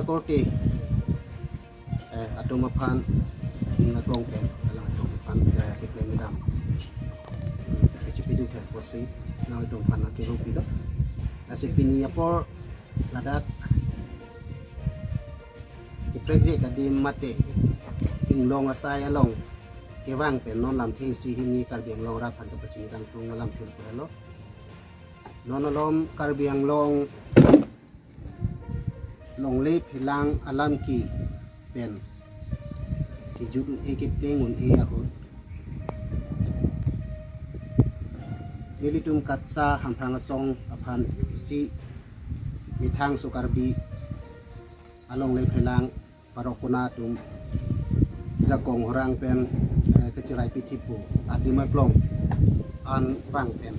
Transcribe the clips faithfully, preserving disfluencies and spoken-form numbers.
Korte, eh, atum aphan, ning aklong pen, alang atum aphan, eh, keklem dam. Hmm, kachipidun thek pusi, nangtum aphan nangkiru pidun. Lasi pini apor ladak, kiprekjek adim mate, inglong asai along, kevang pen non lamthe isi hini Karbi Anglong arat aphan kapachini kangtung alam thil pelo. Non alom Karbi Anglong longle phelang alam ke pen kejut un-e kepleng un-e ahut, nelitum KATSSA Hamphang Asong aphan isi methang so Karbi alongle phelang parokona atum jakong horang pen, eh, kachirai pithip pu adim aklong an vang pen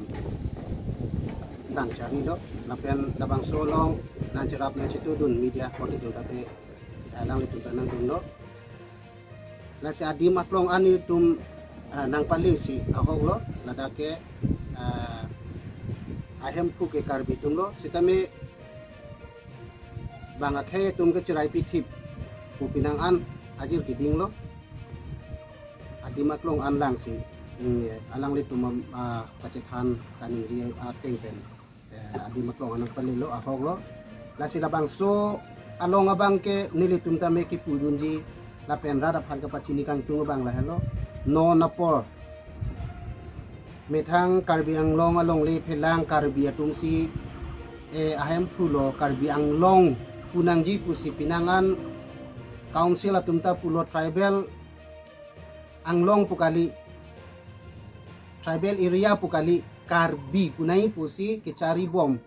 nangcharilo, lapen labangso along nangcherap nangchitudun media korte atum ta pe, eh, alanglitum ta nangdunlo. Lasi adim aklong an itum, eh, nangpalisi ahok lo, ladak ke, eh, ahemphu ke Karbi atum lo, sitame bang akhei atum kachirai pithip pu pinang an ajir keding lo. Adim aklong an langsi, mm, alanglitum, ah, kachethan kaningri ateng pen, eh, adim aklong an nangpalilo ahok lo. Lasi labangso along abang ke nelitum tame kipudunji lapen rat aphan kapachini kangtung abang lahelo. Non apor methang Karbi Anglong alongle phelang Karbi atum si, eh, ahemphu lo, Karbi Anglong pu nangji pusi pinang an council atum ta pulo, Tribal Anglong pu kali, Tribal Area pu kali, Karbi pu nangji pusi kechari bom,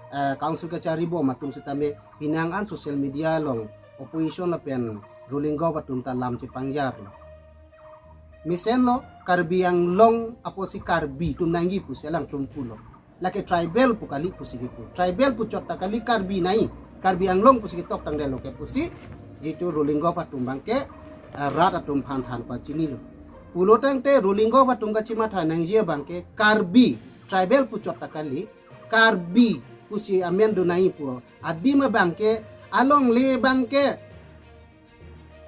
eh, council kechari bom atum sitame pinang an social media along opposition lapen ruling gov atum ta lam chepangjar lo. Mesen lo, Karbi Anglong apotsi Karbi atum nangji pusi alangtum pulo. Lake tribal pu kali pusi kipu. Tribal puchot ta kali, Karbi nangji. Karbi Anglong pusi ketok tangdetlo ke pusi jitu ruling gov atum abang ke, eh, rat atum aphan than pachini lo. Pulo tangte ruling gov atum kachimatha nangji abang ke Karbi, tribal puchot ta kali, Karbi pusi amen do nangji pu adim abang ke alongle abang ke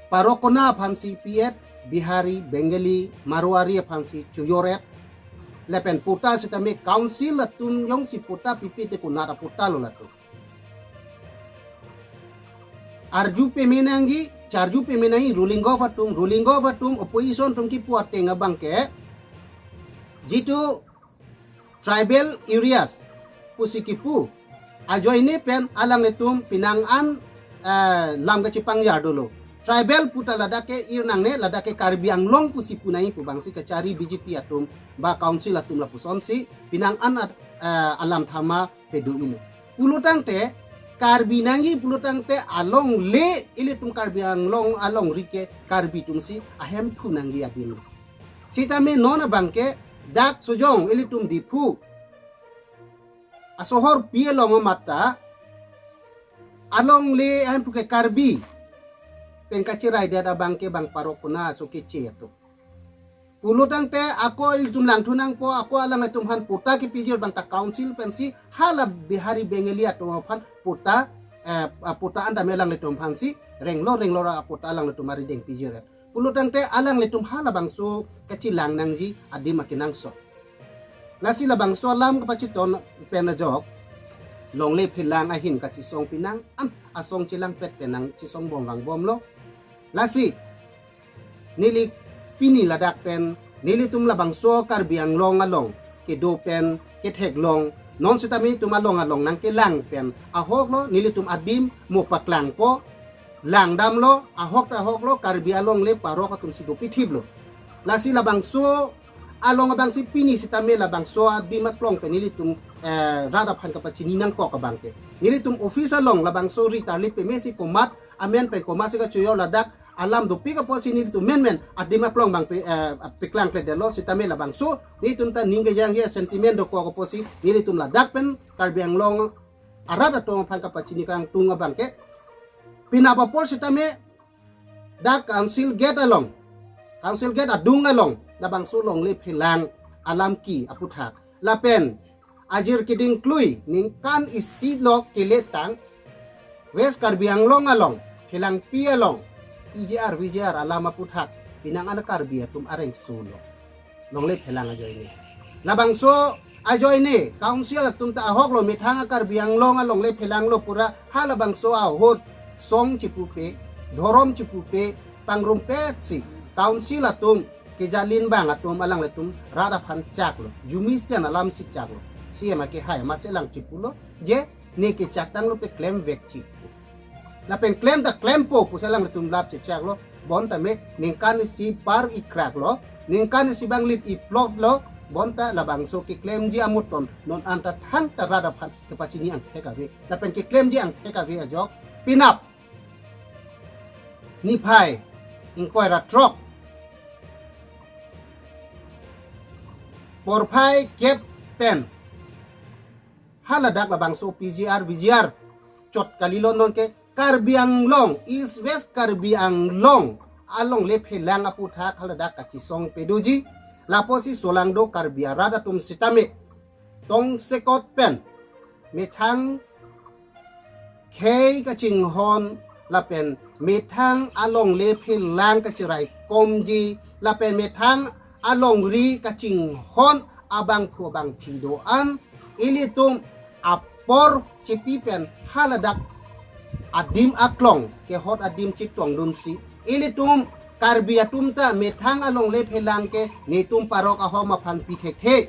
parokona aphan si pi-et, Bihari, Bengali, Marwari aphan si chojor-et. Lapen patta sitame council atum jongsi patta pipe te konat apatta lo latum. Arju peme nangji, charju peme nangji ruling gov atum, ruling gov atum opposition atum kipu ateng abang ke jitu tribal areas pusi kipu ajoine pen alanglitum pinang an, eh, lam kachepangjar dolo. Tribal pu ta ladak ke ir nangne, ladak ke Karbi Anglong pusi pu nangji pu abang si kachari B J P atum ba council atum lapusonsi pinang an at-, eh, alam thama pedo ilo. Pulo tangte Karbi nangji pulo tangte alongle ilitum Karbi Anglong alongri ke Karbi atum si ahemphu nangji adim. Sitame non abang ke dak sojong ilitum Diphu asohor pi along amat ta alongle ahemphu ke Karbi pen kachiraidet abang ke bang parokona aso keche atum. Pulo tangte ako ilitum langthu nangpo, ako alanglitum aphan patta kipijir abang ta council pensi hala Bihari Bengali atum aphan patta, eh, patta anda me alanglitum aphan si renglo renglo ra patta alanglitum arideng pijir. Pulo tangte alanglitum halabangso kachelang nangji adim akenangsot. Lasi labangso alam kapachiton pen ajok longle phelang ahin kachesong pinang an asong chelangpet pen nangchesong bom vangbomlo. Lasi neli pini ladak pen nelitum labangso Karbi Anglong along kedo pen ketheklong non sitame itum along along nangkelang pen ahok lo, nelitum adim mo paklangpo, langdamlo, ahok ta ahok lo, Karbi alongle parok atum si dopithip lo. Lasi labangso along abang si pini sitame labangso adim aklong pen nelitum, eh, rat aphan kapachini nangkok abang ke, nelitum office along labangso ri tarlip peme si komat amen pen komat si kachojor ladak alam dopik apotsi nelitum menmen adim aklong abang pe, eh, peklangkledetlo, sitame labangso nelitum ta ning kejangje sentiment dokok apotsi nelitum ladak pen Karbi Anglong arat atum aphan kapachini kangtung abang ke, penap apor sitame dak council gate along, council gate adung along labangso longle phelang alam ke aputhak lapen ajir keding klui ningkan isi lo keletang West Karbi Anglong along, Phelangpi along, P G R, V G R alam aputhak, penang an Karbi atum areng solo. Longle phelang ajoine. Labangso ajoine, council atum ta ahok lo, methang a Karbi Anglong alongle phelang lo pura, halabangso ahut, song chipupe, dhorom chipupe, pangrumpet si, council atum, kejalin bang atum alanglitum rat aphan chak lo, jumi sian alam si chak lo. C M akehai amat si alang chipu lo, je ne kechak tanglo pe klem vekji. Lapen klem ta klempo pusi alanglitum lap chechak lo, bonta me ningkan isi par ikrak lo, ningkan isi bang lit iplot lo, bonta labangso keklemji amuton non anta thangta rat aphan kepachini angthek ave. Lapen keklemji angthek ave ajok, penap niphai ingkoi ra throk porphai kep pen haladak labangso P G R, V G R chot kalilo nonke Karbi Anglong, East West Karbi Anglong alongle phelang aputhak haladak kachisong pedoji, lapusi solangdo Karbi arat atum sitame tongsekot pen methang khei kachinghon lapen methang alongle phelang kachiraikomji lapen methang alongri kachinghon abangphu abangphi do-an ilitum apor chipi pen haladak adim aklong kehot adim chitongdunsi ilitum Karbi atum ta methang alongle phelang ke netum parok ahom aphan pi thekthe.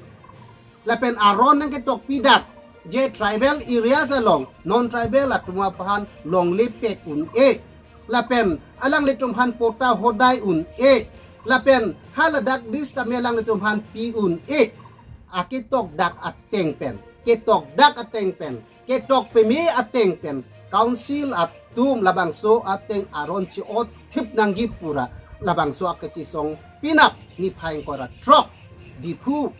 Lapen aron nangketokpi dak, je tribal areas along non tribal atum aphan longle pek un-e. Lapen alanglitum aphan patta hodai un-e. Lapen haladak dis tame alanglitum aphan pi un-e. Aketok dak ateng pen, ketok dak ateng pen, ketok peme ateng pen council atum labangso ateng aron chi-ot thip nangji pura labangso akechisong penap niphai ingkoi ra throk Diphu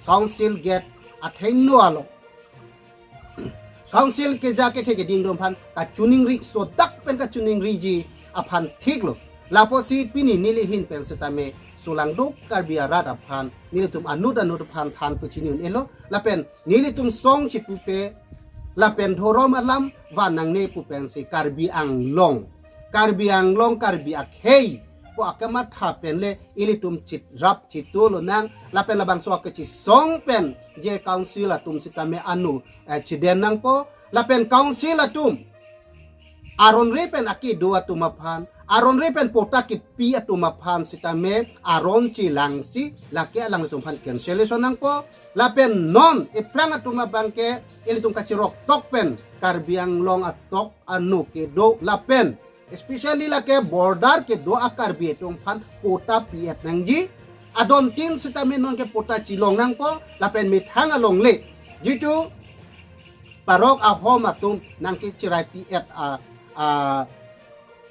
council gate athengno along council keja kethe keding atum aphan kachiningri, sodak pen kachiningriji aphan thik lo. Lapusi pini neli ahin pen sitame solangdo Karbi arat aphan nelitum anut anut aphan than pachini un-elo. Lapen nelitum song chipupe lapen dhorom alam van nangne pu pensi Karbi Anglong, Karbi Anglong, Karbi akhei pu akamatha pen le ilitum chitrap chithu lonang, lapen labangso akechisong pen je council atum sitame anu, eh, chiden nangpo, lapen council atum aronre pen akedo atum aphan, aronre pen patta kepi atum aphan sitame aron chelangsi lake alanglitum aphan cancellation nangpo. Lapen non ephrang atum abangke ilitum kachirok tok pen Karbi Anglong atok anu kedo lapen especially lake border kedo a Karbi atum aphan patta pi-et nangji. Adon tin sitame nonke patta chelong nangpo lapen methang alongle jitu parok ahom atum nangkechirai pi-et a, a,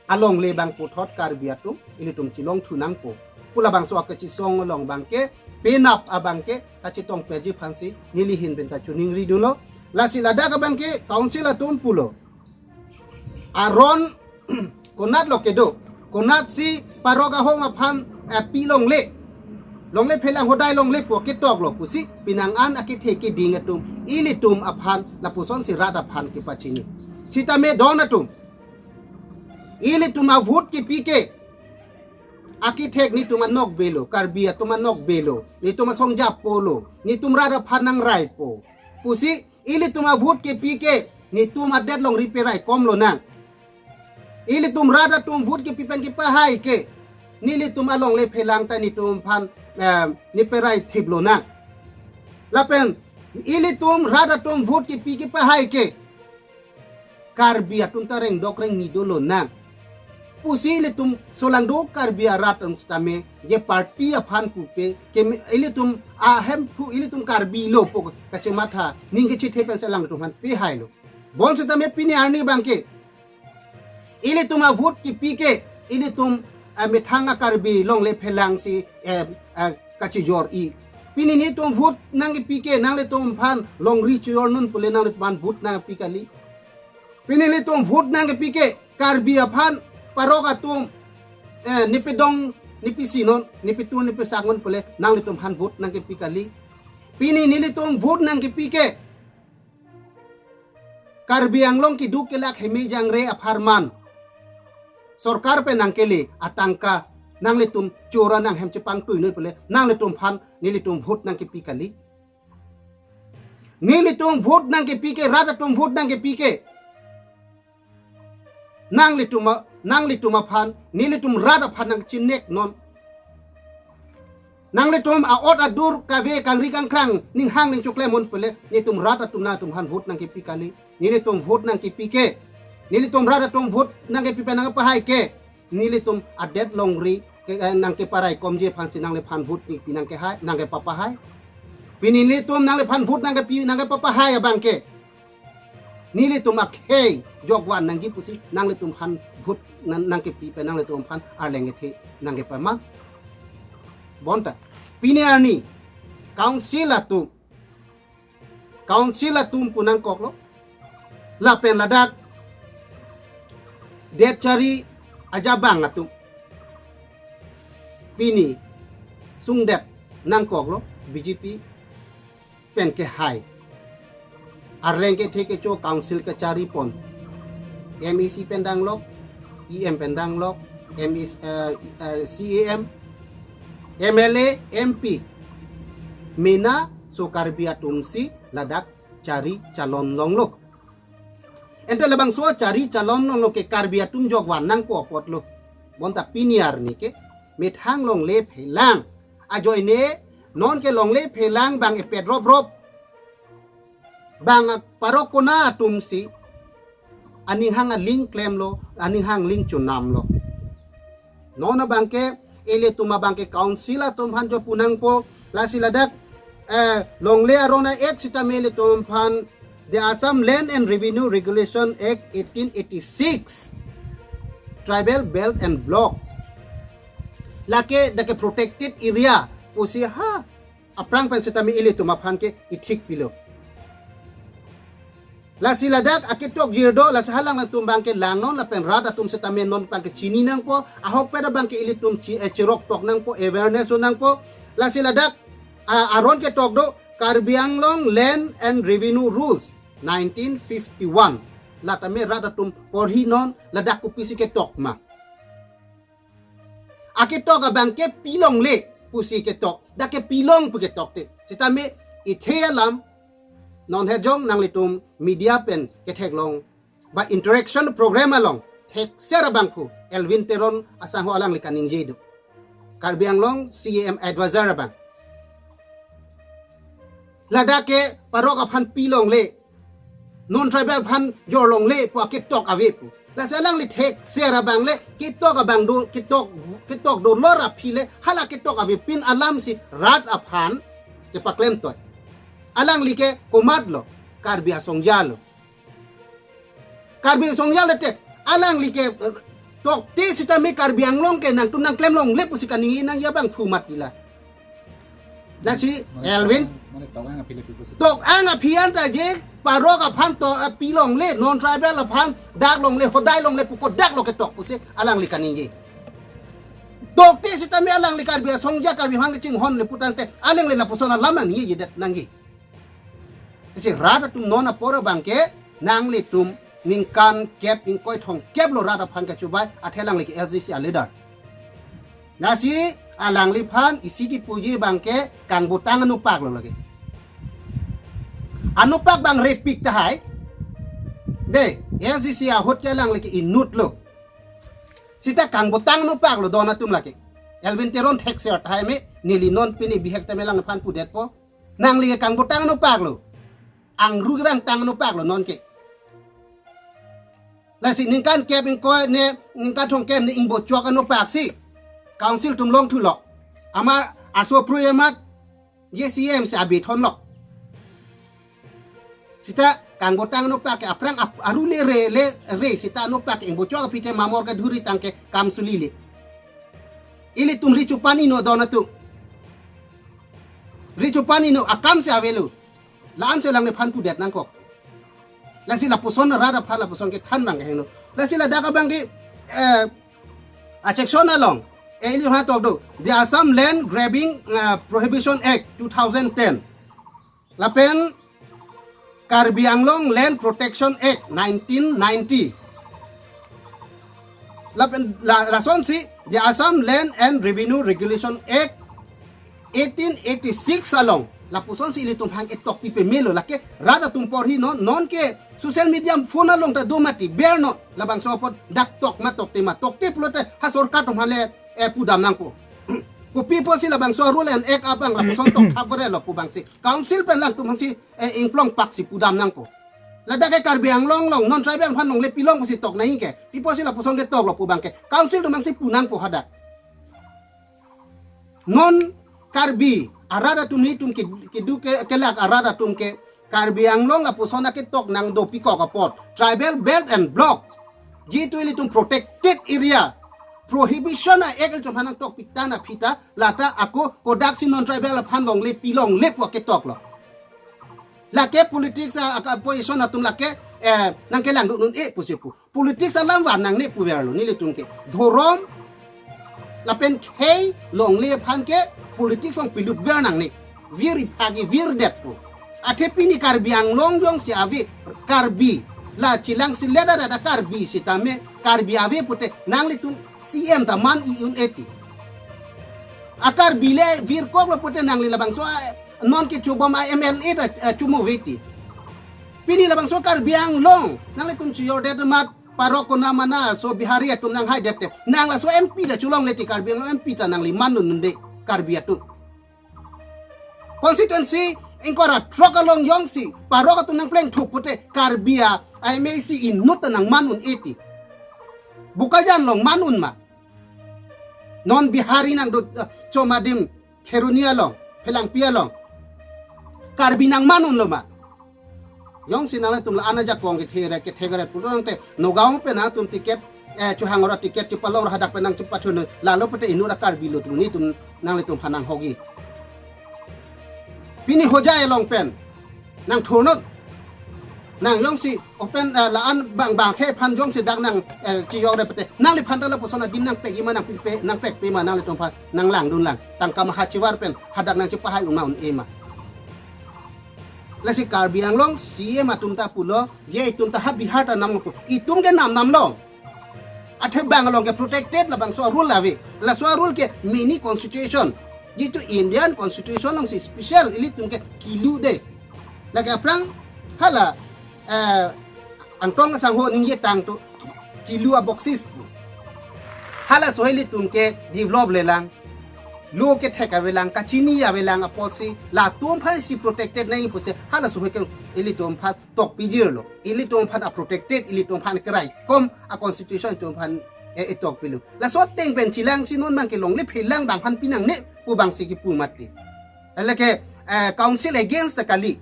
alongle bang puthot Karbi atum ilitum chelongthu nangpo pu labangso akechisong along abangke penap abangke kachetong peji aphansi neli ahin pen ta chiningri dunlo. Lasi ladak abangke council atum pulo, aron konat lo kedo, konat si parok ahom aphan, eh, pi longle, longle phelang hodai longle pu ketok lo pusi penang an akethe keding atum ilitum aphan lapuson si rat aphan kepachini. Sitame don atum, ilitum avote kepi ke akethek netum anokbe lo, Karbi atum anokbe lo, netum asong japo lo, netum rat aphan nangraipo pusi ilitum avote kepi ke netum adet longri peraikom lonang. Ilitum rat atum vote kepi pen kepahai ke nelitum alongle phelang ta netum aphan, eh, neperai thip lonang. Lapen ilitum rat atum vote kepi kepahai ke Karbi atum ta rengdok rengni do lonang pusi ilitum solangdo Karbi arat atum sitame je party aphan pupe ke ilitum ahemphu ilitum Karbi lo pu kachematha ning kechethe pensi alanglitum aphan pehai lo. Bonsitame pini arni abangke ilitum avote kepi ke ilitum, eh, methang a Karbi longle phelang si, eh, eh, kachijor-i. Pini netum vote nangkepi ke nanglitum aphan longri chijor non pule nanglitum aphan vote nangpi kali. Pini netum vote nangkepi ke Karbi aphan parok atum, eh, nepe dong nepe si non, nepe tur nepe sak non pule nanglitum aphan vote nangkepi kali. Pini nelitum vote nangkepi ke Karbi Anglong keduk kelak heme jangre apharman sorkar pen nangkele atangka nanglitum chora nanghem chepangtui noi pule nanglitum aphan nelitum vote nangkepi kali. Nelitum vote nangkepi ke, rat atum vote nangkepi ke. Nanglitum a-, nanglitum aphan, nelitum rat aphan nangchinek non. Nanglitum a-ot adur kave kangri kangkrang ninghang ning choklem un pule, nelitum rat atum nangtum aphan vote nangkepi kali. Nelitum vote nangkepi ke. Nelitum rat atum vote nangkepi pen nangpahai ke. Nelitum adet longri ke, eh, nangkeparai komji aphansi nangliphan vote pi nangkehai, nangkepapahai. Pini nelitum nangliphan vote nangkepi, nangkepapahai abang ke. Nelitum akhei jokvan nangji pusi nanglitum aphan vote nang, nangkepi pen nanglitum aphan arleng kethe nangkepama. Bonta. Pini arni council atum, council atum pu nangkoklo. Lapen ladak det chari ajabang atum pini sungdet nangkoklo, B J P pen kehai. Arleng kethe kecho council kechari pon. M A C pen danglok, E M pen danglok, M A C, eh, eh, C E M, M L A, M P. Mena so Karbi atum si ladak chari chalon longlo. Ente labangso chari chalon longlo ke Karbi atum jokvan nangpo apotlo. Bonta pini arni ke methang longle phelang. Ajoine non ke longle phelang bang epet rop rop. Bang parok kona atum si aning hang aling klemlo, aning hang ling chunamlo. Non abang ke, ilitum abang ke council atum aphan jo pu nangpo, lasi ladak, eh, longle aron a-act sitame ilitum aphan the Assam Land and Revenue Regulation Act eighteen eighty-six, Tribal Belt and Blocks. Lake dak ke protected area pusi ha aphrang pen sitame ilitum aphan ke ithik pilo. Lasi ladak aketok jirdo, lasi halangtum abang ke langnon lapen rat atum sitame non abang ke chini nangpo, ahokpet abang ke ilitum chi, eh, chirok tok nangpo, awareness do nangpo. Lasi ladak, ah, aron ketok do, Karbi Anglong Land and Revenue Rules nineteen fifty-one. Latame rat atum porhi non, ladak kopisi ketok ma. Aketok abang ke pilongle pusi ketok. Dak ke pilong pu ketok te. Sitame ithe alam non hejong nanglitum media pen ketheklong ba interaction program along thekser abangphu Elwin Teron asangho alangli kaningje do. Karbi Anglong C E M advisor abang. Ladak ke parok aphan pilongle, non-tribal aphan jorlongle pu aketok ave pu. Lasi alangli thekser abang le ketok abang do, ketok, ketok do lor aphi le hala ketok avepin alam si rat aphan kepaklem toi. Alangli ke komatlo, Karbi asongja lo. Karbi asongja le te, alangli ke, eh, tokte sitame Karbi Anglong ke nangtum nangklem longle pusi kaningje nangji abangphu mat ila. Lasi mane Elwin tok ang, mane tok ang aphi le pu pusi. Tok ang aphi anta je parok aphan to, eh, pilongle, non-tribal aphan dak longle, hodai longle pu kodak lo ketok pusi alangli kaningje. Tokte sitame alangli Karbi asongja, Karbi aphan kachinghon le pu tangte alangli lapuson alam nangji det nangji. Isi rat atum non apor abang ke nanglitum ningkan kep ingkoi thomkep lo rat aphan kachubai, athe alangli ke S D C a-leader. Lasi alangliphan isi kipuji abang ke kangbotang anupak lo lake. Anupak abang repik tahai. De, S D C ahut ke alangli ke inut lo. Sita kangbotang anupak lo don atum lake. Elwin Teron thekser tahai me, neli non pini bihek tame alangphan pudetpo. Nangli ke kangbotang anupak lo. Angru kevangtang anupak lo non ke. Lasi ningkan kep ingkoi ne, ningkan thomkep ne ingbochok anupak si council atum longthulo. Amat aso aphrui amat J C M si abithon lo. Sita kangbotang anupak ke aphrang ap-, aru le re, le re sita anupak ke ingbochok aphi ke mamor ke dhuri tangke kam suli le. Ilitum ri chupan ino don atum. Ri chupan ino akam si avelo. La-an si alangliphan pudet nangkok. Lasi lapuson rat aphan lapuson kethan abang ke heno. Lasi ladak abang ke, eh, a-section along, eh, ili ha tok do. The Assam Land Grabbing, eh, Prohibition Act two thousand ten. Lapen Karbi Anglong Land Protection Act nineteen ninety. Lapen la, lasonsi the Assam Land and Revenue Regulation Act eighteen eighty-six along lapusonsi ilitum hang etok pipe melo, lake rat atum porhi non, non ke social media phone along ta do mati, ber non, labangso apot dak tok ma tokte ma, tokte pulote ha sorkar atum hale, eh, pudam nangpo. Kopi pusi labangso rule and act abang lapuson tok thap vore lo pu abangsi council pen alangtum hangsi, eh, ingplong paksi pudam nangpo. Ladak ke Karbi Anglong along non tribal aphan longle pilong pusi tok nangji ke, pi pusi lapuson ke tok lo pu abang ke council atum hangsi pu nangpo hadak. Non Karbi arat atum, nelitum ke, kedo ke, kelak arat atum ke Karbi Anglong lapuson aketok nang dopikok apot tribal belt and block, jitu ilitum protected area, prohibition a act ilitum aphan nangtok piktang aphi ta lata ako kodaksi non tribal aphan longle pilongle pu aketok lo. Lake politics a, aka opposition atum lake, eh, nangkelang dun un-e pusi pu. Politics alam van nangne puver lo nelitum ke. Dhorom lapen khei longle aphan ke politics along pilut ver nangne. Vir iphagi virdet pu. Athe pini Karbi Anglong jongsi ave, Karbi, la chelang si leda dada Karbi sitame Karbi ave pute nanglitum C M ta man-i un-e ti. A Karbi le virkok lo pute nangli labangso a, non kechobom a M L A ta, eh, chomo ave ti. Pini labangso Karbi Anglong nanglitum chojordet amat parok konat mana so Bihari atum nanghaidet te, nang laso M P ta cholongle ti, Karbi Anglong M P ta nangli man un-e Karbi atum. Constituency ingkoi ra throk along jongsi parok atum nangpleng thup pute Karbi a M A C inut ta nang man un-e ti. Bokajan along man un ma? Non Bihari nangdo, eh, chom adim Kheroni along, Phelangpi along, Karbi nang man un lo ma? Jongsi nanglitum la-an ajakong kethe re, kethe re pulo tangte Nagaon pen nangtum ticket, eh, chohang ra ticket chepalong ra hadak pen nangchepathun, lalo pute inut a Karbi lo tum, nelitum nanglitum aphan nanghokji. Pini Hojai along pen nangthurnot. Nang jongsi open, eh, la-an bang bang khei aphan jongsi dak nang, eh, chejor re pute, nangliphan ta lapuson adim nangpekji ma, nangpipe, nangpekpe ma, nanglitum aphan nanglangdun lang. Tangka maha chivar pen hadak nangchepahai un ma un-e ma? Lasi Karbi Anglong C M atum ta pulo, je itum ta ha Bihar ta nam pu. Itum ke nam nam lo. Athe bang along ke protected labangso rule ave. Laso rule ke mini constitution. Jitu Indian constitution alongsi special ilitum ke kilu de. Lake aphrang hala, eh, Angtong Sangho ningje tang tu kilu aboksis pu. Halaso ilitum ke develop lelang, lo kethek avelang, kachini avelang apotsi latum aphansi protected nangji pusi halaso ke ilitum aphan tok pijir lo. Ilitum aphan a protected, ilitum aphan keraikom a constitution atum aphan, eh, etok pilo. Laso ateng pen chelangsi non abang ke longle phelang abang aphan pinangne pu abangsi kipu mati. Lake, eh, council against ta kali.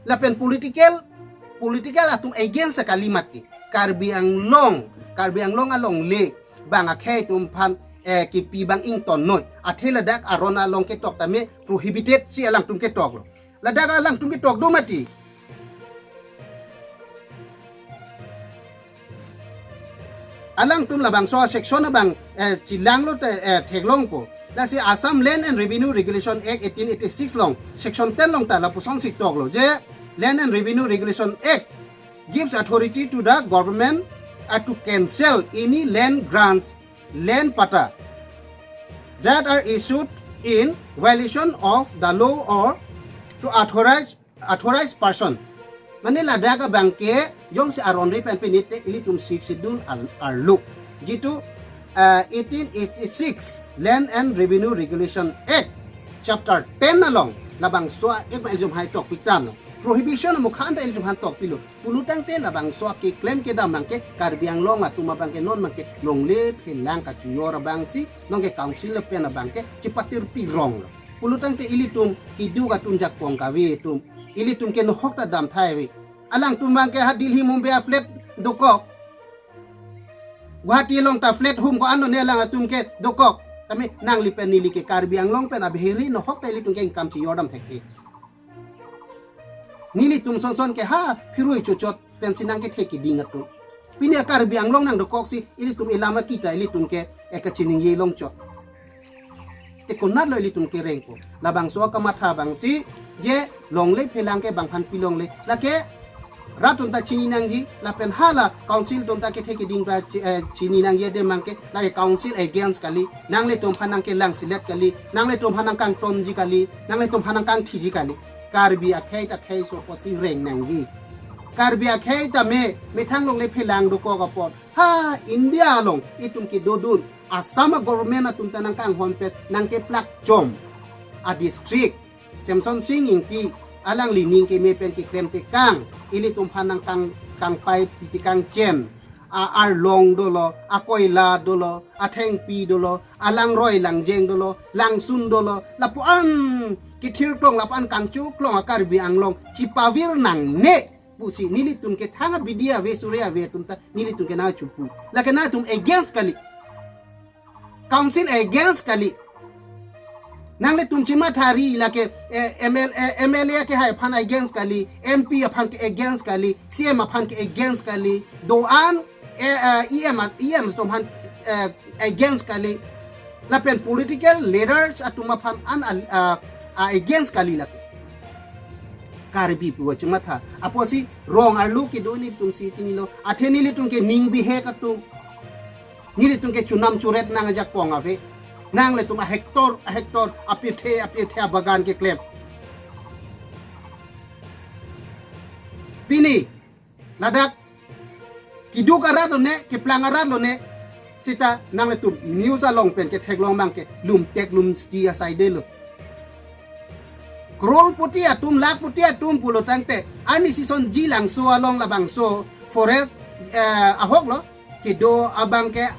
Lapen political, political atum against ta kali mati. Karbi Anglong, Karbi Anglong alongle bang akhei atum aphan, eh, kipi abang ington noi. Athe ladak aron along ketok tame prohibited si alangtum ketok lo. Ladak alangtum ketok do mati. Alangtum labangso section abang, eh, chelang lo te, eh, theklongpo. Lasi Assam Land and Revenue Regulation Act eighteen eighty-six along, section ten along ta lapusonsi tok lo. Je Land and Revenue Regulation Act gives authority to the government, uh, to cancel any land grants, land patta that are issued in violation of the law or to authorize, authorized person. Mane ladak abang ke jongsi aron ri pen pinite ilitum Sixth Schedule al-, arlo. Jitu, uh, eighteen eighty-six Land and Revenue Regulation Act chapter ten along labangso a-act abang ilitum hai tok piktang lo. Prohibition amukhan ta ilitum aphan tok pilo. Pulo tangte labangso akeklem kedam abang ke Karbi Anglong atum abang ke non abang ke longle phelang kachejor abangsi non ke council pen abang ke chepatir pirong lo. Pulo tangte ilitum keduk atum jakong kave atum, ilitum ke nohok ta dam thai ave. Alangtum abang ke ha Delhi Mumbai a flat dokok, Guwahati along ta flat hum ko-an lo ne alangtum ke dokok. Tame nangli pen neli ke Karbi Anglong pen a Bihari nohok ta ilitum ke ingkam chejor dam thekthe. Nelitum sonson ke ha phirui chochot pensi nangkethe keding atum. Pini a Karbi Anglong nangdokoksi ilitum elam akita ilitum ke eka chiningje longchot. Te konat lo ilitum kerengpo? Labangso akamatha abangsi je longle phelang ke bang aphan pilongle. Lake rat atum ta chini nangji, lapen hala council atum ta kethe keding ta chi-, eh, chini nangji adim abangke, la council against kali, nanglitum aphan nangkelang selet kali, nanglitum aphan nangkangtonji kali, nanglitum aphan nangkangthiji kali. Karbi akhei ta khei so pusi reng nangji. Karbi akhei ta me, methang longle phelang dokok apot. Ha, India along, itum kedodun, Assam government atum ta nangkanghonpet, nangkeplak chom. A district, Semson Sing Ingti, alangli ning keme pen keklem tekang, ilitum aphan nangkang, kangpai pi tekang chen. A arlong dolo, a koila dolo, a thengpi dolo, a langroi langjeng dolo, langsun dolo, lapuan kethirklong, lapuan kangchuklong a Karbi Anglong chipavir nangne pusi nelitum ke thang abidi ave suri ave atum ta nelitum ke nangchupu. Lake nangtum against kali. Council against kali. Nanglitum chimathari lake, eh, M L A, M L A kehai aphan against kali, M P aphan ke against kali, C M aphan ke against kali, do-an, eh, eh, E M a-, E M atum aphan, eh, against kali. Lapen political leaders atum aphan an, ah, ah, against kali lake. Karbi pu chimatha. Apotsi rong arlo kedo nelitum si chinilo. Athe nelitum ke ning bihek atum. Nelitum ke chunam churet nang ajakong ave. Nanglitum a hectare, a hectare, apirthe, apirthe abagan keklem. Pini, ladak, keduk arat lone, keplang arat lone, sita nanglitum news along pen ketheklong abangke, lumtek lumsti asai delo. Crorepati atum, lakhpati atum pulo tangte, arni Sisonji Langso along labangso, forest, eh, ahok lo, kedo abangke,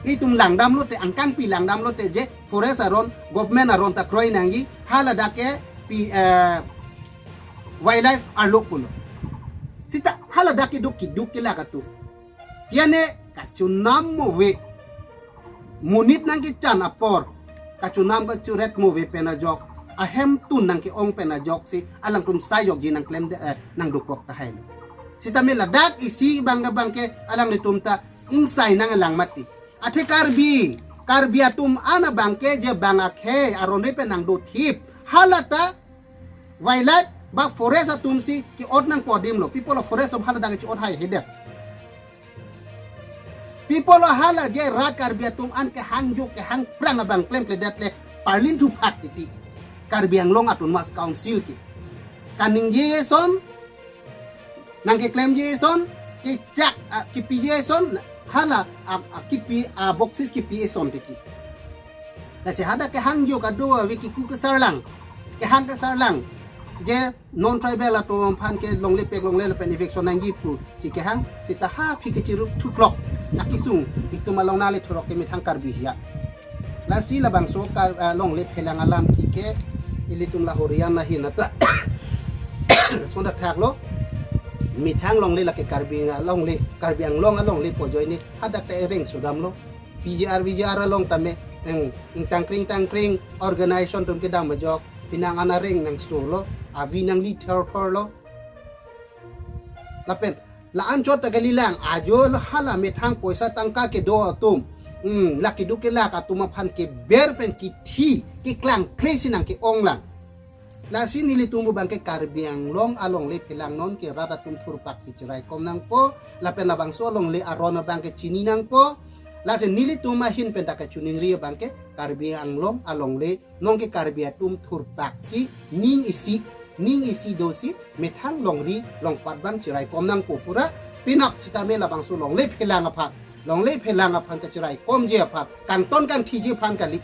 itum langdam lote, angkang pi langdam lote je, forest aron, government aron ta kroi nangji, haladak ke pi, eh, wildlife arlo pulo. Sita haladak keduk keduk kelak atum. Piane kachunam move. Monit nangkechan apor. Kachunam kachuret move pen ajok. Ahemtun nangke-ong pen ajoksi alangtum sai jokji nangklemde, eh, nangdokok tahai. Sitame ladak isi abang abangke alanglitum ta ingsai nanglang mati. Athe Karbi, Karbi atum an abangke je bang akhei aron re pen nangdothip. Hala ta wildlife ba forest atum si ke-ot nangpo adim lo. Pi pulo forest atum hala dak ke-ot hai hedet. Pi pulo hala je rat Karbi atum an kehangjo kehangprang abang klemkledet le parlin thuphak titi. Karbi Anglong Autonomous Council ke. Kaningje eson, nangkeklemje eson, kechak, ah, kepije eson, hala, ah, ah, kepi, ah, boksis kepi eson titi. Lasi hadak kehangjo kado ave kiku kesarlang. Kehang kesarlang. Je non-tribal atum aphan ke longle pek longle lapen eviction nangji pusi kehang, sita ha phi kechiruk thuklok. Akisung itum along nale thurok ke methang Karbi hiat. Lasi labangso kar, ah, longle phelang alam kike ilitum la Horiana hin ata. Sondak thaklo. Methang longle lake Karbi alongle, Karbi Anglong alongle pu ajoine hadak ta ereng sudamlo. P G R, V G R along tame, eng, ingtangkring tangkring organization atum kedam ajok, pinang ana reng nangso lo, avi nangli thor thor lo. Lapen, la-an chot ta kalilang, ajo la hala methang poisa tangka kedo atum. Hmm, la keduk kelak atum aphan keber pen kithi, keklangkle si nangke-ong lang. Lasi nelitum abangke Karbi Anglong alongle phelang non ke rat atum thurpak si chiraikom nangpo, lapen labangso alongle aron abangke chini nangpo, lasi nelitum ahin pen ta kachiningri abangke Karbi Anglong alongle non ke Karbi atum thurpak si ning isi, ning isi dosi methang longri longpat abang chiraikom nangpo pura, penap sitame labangso longle phelang aphan, longle phelang aphan kachiraikomji aphan, kangton kangthiji aphan kali.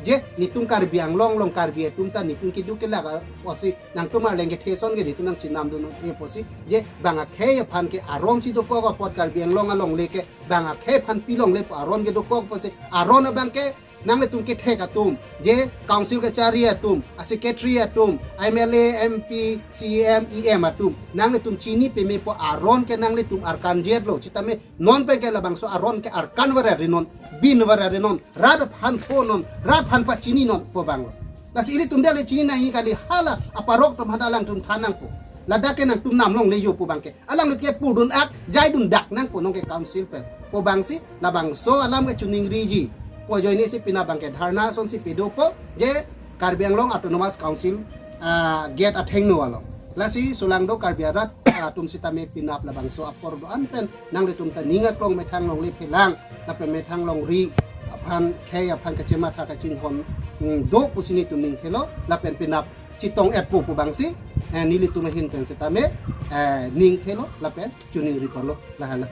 Je, netum Karbi Anglong along Karbi atum ta netum keduk kelak apotsi nangtum arleng kethe ason ke netum nangchinamdun un-e pusi. Je, bang akhei aphan ke aron si dokok apot Karbi Anglong alongle ke bang akhei aphan pi longle pu aron kedokok pusi. Aron abangke nanglitum kethek atum. Je, council kachari atum, a secretary atum, M L A, M P, C M, E M atum. Nanglitum chini peme pu aron ke nanglitum arkan jet lo. Sitame non pen ke labangso aron ke arkan vare rinon, bin vare rinon, rat aphan phonon, rat aphan pachininon pu abang lo. Lasi ilitum dale chini nangji kali hala aparok atum hadak alangtum than nangpo. Ladak ke nangtum nam longle jo pu abangke. Alangtum ke pudun ak, jaidun dak nangpo non ke council pen. Pu abangsi, labangso alam kachiningriji. Pu ajoine si pini abangke dharna asonsi padopo, je Karbi Anglong Autonomous Council, ah, gate athengno along. Lasi solangdo Karbi arat, atum sitame penap labangso apor do-an pen nanglitum ta ning aklong methang longle phelang lapen methang longri aphan khei aphan kachematha kachinghon, mm, do pusi nelitum ning thelo lapen penap chetong-etpo pu abangsi, eh, nelitum ahin pen sitame, eh, ning thelo lapen choningri ponlo lahala.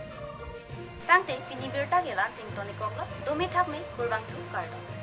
Tangte pini birta ke la-ansi ingtonikoklo, dome thakme, kurvangthu, kardom.